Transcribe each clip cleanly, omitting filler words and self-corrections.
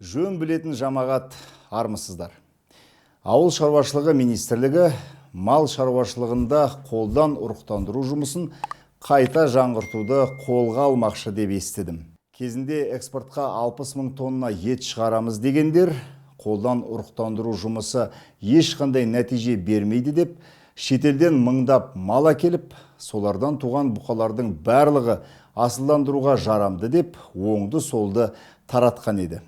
Жөн білетін жамағат, армысыздар. Ауыл шаруашылығы министрлігі мал шаруашылығында қолдан ұрықтандыру жұмысын қайта жаңғыртуды қолға алмақшы деп естідім. Кезінде экспортқа 60 мың тонна ет шығарамыз дегендер, қолдан ұрықтандыру жұмысы ешқандай нәтиже бермейді деп, шетелден мыңдап мал әкеліп, солардан туған бұқалардың барлығы асылдандыруға жарамды деп оңды-солды таратқан еді.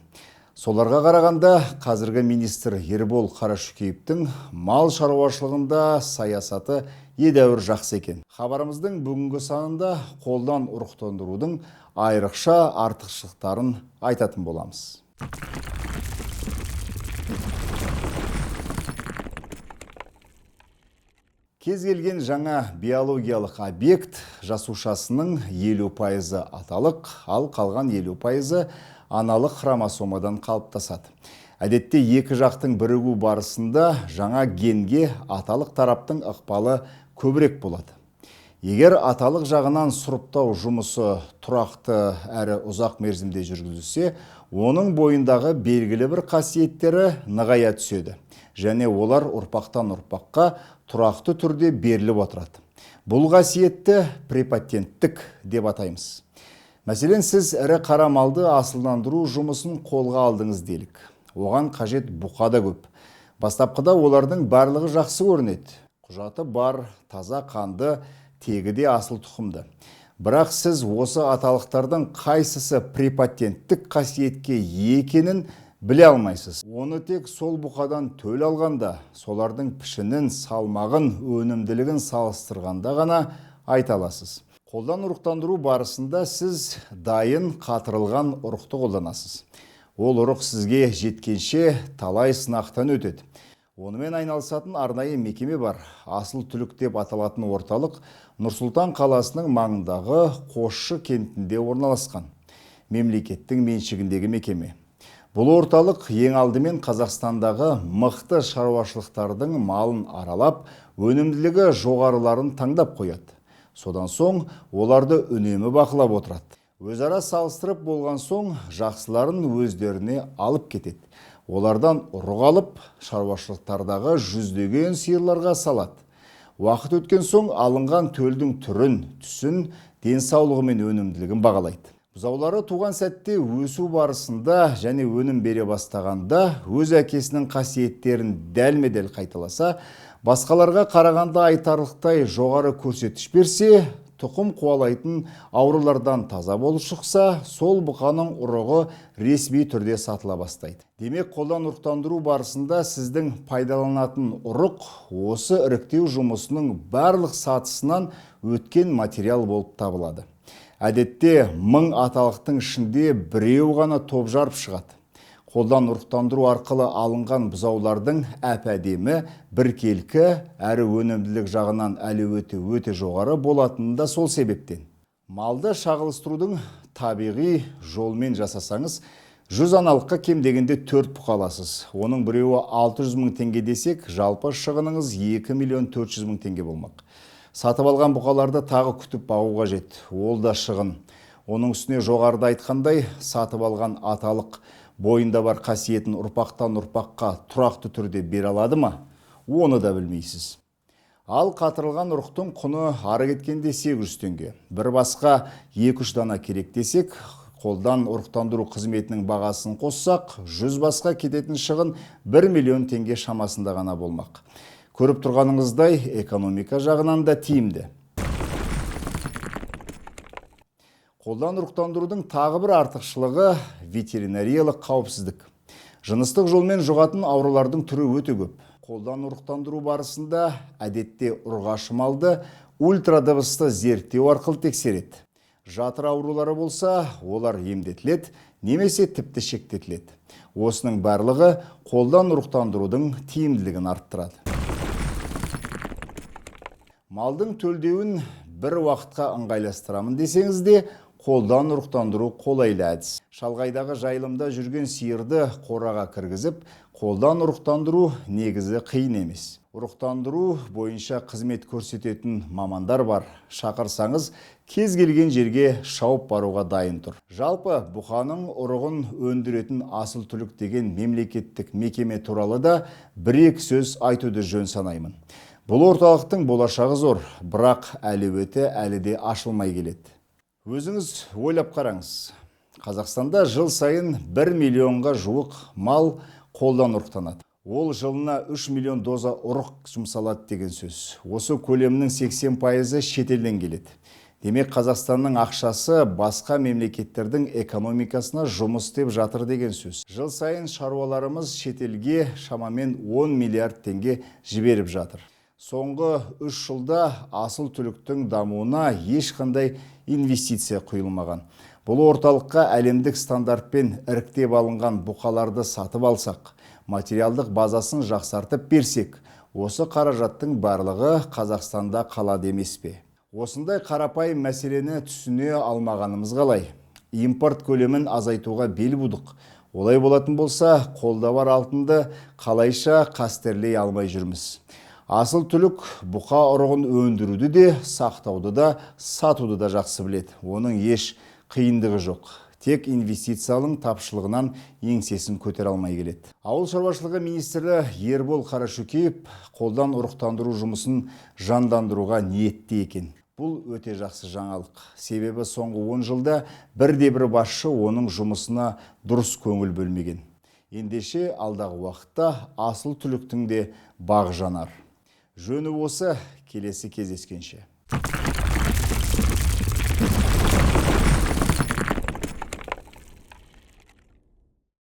Соларға қарағанда қазіргі министр Ербол Қарашүкеевтің мал шаруашылығында саясаты едәуір жақсы екен. Хабарымыздың бүгінгі санында қолдан ұрықтандырудың айрықша артықшылықтарын айтатын боламыз. Кез келген жаңа биологиялық объект жасушасының 50% аталық, ал қалған 50% аналық хромосомадан қалыптасады. Әдетте екі жақтың бірігу барысында жаңа генге аталық тараптың ықпалы көбірек болады. Егер аталық жағынан сұрыптау жұмысы тұрақты әрі ұзақ мерзімде жүргізілсе, оның бойындағы белгілі бір қасиеттері нығая түседі және олар ұрпақтан ұрпаққа тұрақты түрде беріліп отырады. Бұл қасиетті препатенттік деп атаймыз. Мәселен, сіз ірі қара малды асылдандыру жұмысын қолға алдыңыз делік. Оған қажет бұқа да көп. Бастапқыда олардың барлығы жақсы көрінеді. Құжаты бар, таза қанды, тегі де асыл тұқымды. Бірақ сіз осы аталықтардың қайсысы препатенттік қасиетке екенін біле алмайсыз. Оны тек сол бұқадан төл алғанда, солардың пішінін, салмағын, өнімділігін салыстырғанда ғана айта аласыз. Қолдан ұрықтандыру барысында сіз дайын қатырылған ұрықты қолданасыз. Ол ұрық сізге жеткенше талай сынақтан өтеді. Онымен айналысатын арнайы мекеме бар. Асыл түлік деп аталатын орталық Нұр-Сұлтан қаласының маңындағы Қосшы кентінде орналасқан. Мемлекеттің меншігіндегі мекеме. Бұл орталық ең алдымен Қазақстандағы мықты шаруашылықтардың малын аралап, өнімділігі жоғарыларын таңдап қояды. Содан соң оларды үнемі бақылап отырады. Өзара салыстырып болған соң жақсыларын өздеріне алып кетеді. Олардан ұрық алып, шаруашылықтардағы жүздеген сиырларға салады. Уақыт өткен соң алынған төлдің түрін, түсін, денсаулығы мен өнімділігін бағалайды. Бұзаулары туған сәтте өсу барысында және өнім бере бастағанда өз әкесінің қасиеттерін дәлме-дәл қайталаса, басқаларға қарағанда айтарлықтай жоғары көрсеткіш берсе, тұқым қуалайтын аурулардан таза болып шықса, сол бұқаның ұрығы ресми түрде сатыла бастайды. Демек, қолдан ұрықтандыру барысында сіздің пайдаланатын ұрық осы іріктеу жұмысының барлық сатысынан өткен материал болып табылады. Әдетте 1000 аталықтың ішінде біреу ғана топ жарып шығады. Қолдан ұрықтандыру арқылы алынған бұзаулардың әп-әдемі, біркелкі, әрі өнімділік жағынан әлеуеті өте жоғары болатыны да сол себептен. Малды шағылыстырудың табиғи жолмен жасасаңыз, 100 аналыққа кем дегенде 4 бұқа аласыз. Оның біреуі 600 мың теңге десек, жалпы шығыныңыз 2 миллион 400 мың теңге болмақ. Сатып алған бұқаларды тағы күтіп бағу қажет. Ол да шығын. Оның үстіне жоғарыда айтқандай, сатып алған аталық бойында бар қасиетін ұрпақтан ұрпаққа тұрақты түрде бере алады ма? Оны да білмейсіз. Ал қатырылған ұрықтың құны ары кеткенде 800 теңге. Бір басқа 2-3 дана керек десек, қолдан ұрықтандыру қызметінің бағасын қоссақ, 100 басқа кететін шығын 1 миллион теңге шамасында ғана болмақ. Көріп тұрғаныңыздай, экономика жағынан да тиімді. Қолдан ұрықтандырудың тағы бір артықшылығы ветеринариялық қауіпсіздік. Жыныстық жолмен жұғатын аурулардың түрі өте көп. Қолдан ұрықтандыру барысында әдетте ұрғашы малды ультрадыбысты зерттеу арқылы тексереді. Жатыр аурулары болса, олар емдетіледі немесе тіпті шектетіледі. Осының барлығы қолдан ұрықтандырудың тиімділігін арттырады. Малдың төлдеуін бір уақытқа ыңғайластырамын десеңіз де, қолдан ұрықтандыру қолайлы әдіс. Шалғайдағы жайылымда жүрген сиырды қораға кіргізіп, қолдан ұрықтандыру негізі қиын емес. Ұрықтандыру бойынша қызмет көрсететін мамандар бар. Шақырсаңыз, кез келген жерге шауып баруға дайын тұр. Жалпы бұқаның ұрығын өндіретін Асыл түлік деген мемлекеттік мекеме туралы да бір-екі сөз айтуды жөн санаймын. Бұл орталықтың болашағы зор, бірақ әлеуеті әлі де ашылмай келеді. Өзіңіз ойлап қараңыз. Қазақстанда жыл сайын 1 миллионға жуық мал қолдан ұрықтанады. Ол жылына 3 миллион доза ұрық жұмсалады деген сөз. Осы көлемнің 80%-ы шетелден келеді. Демек, Қазақстанның ақшасы басқа мемлекеттердің экономикасына жұмыс істеп жатыр деген сөз. Жыл сайын шаруаларымыз шетелге шамамен 10 миллиард теңге жіберіп жатыр. Соңғы 3 жылда асыл түліктің дамуына ешқандай инвестиция құйылмаған. Бұл орталыққа әлемдік стандартпен іріктеп алынған бұқаларды сатып алсақ, материалдық базасын жақсартып берсек, осы қаражаттың барлығы Қазақстанда қалады емес пе? Осындай қарапайым мәселені түсіне алмағанымыз қалай? Импорт көлемін азайтуға бел будық. Олай болатын болса, қолда бар алтынды қалайша қастерлей алмай жүрміз? Асыл түлік бұқа ұрығын өндіруді де, сақтауды да, сатуды да жақсы біледі. Оның еш қиындығы жоқ. Тек инвестицияның тапшылығынан еңсесін көтере алмай келеді. Ауыл шаруашылығы министрі Ербол Қарашөкеев қолдан ұрықтандыру жұмысын жандандыруға ниетті екен. Бұл өте жақсы жаңалық. Себебі соңғы 10 жылда бірде-бір басшы оның жұмысына дұрыс көңіл бөлмеген. Ендеше алдағы уақытта асыл түліктің де бағы жанар. Жөні осы, келесі кездескенше.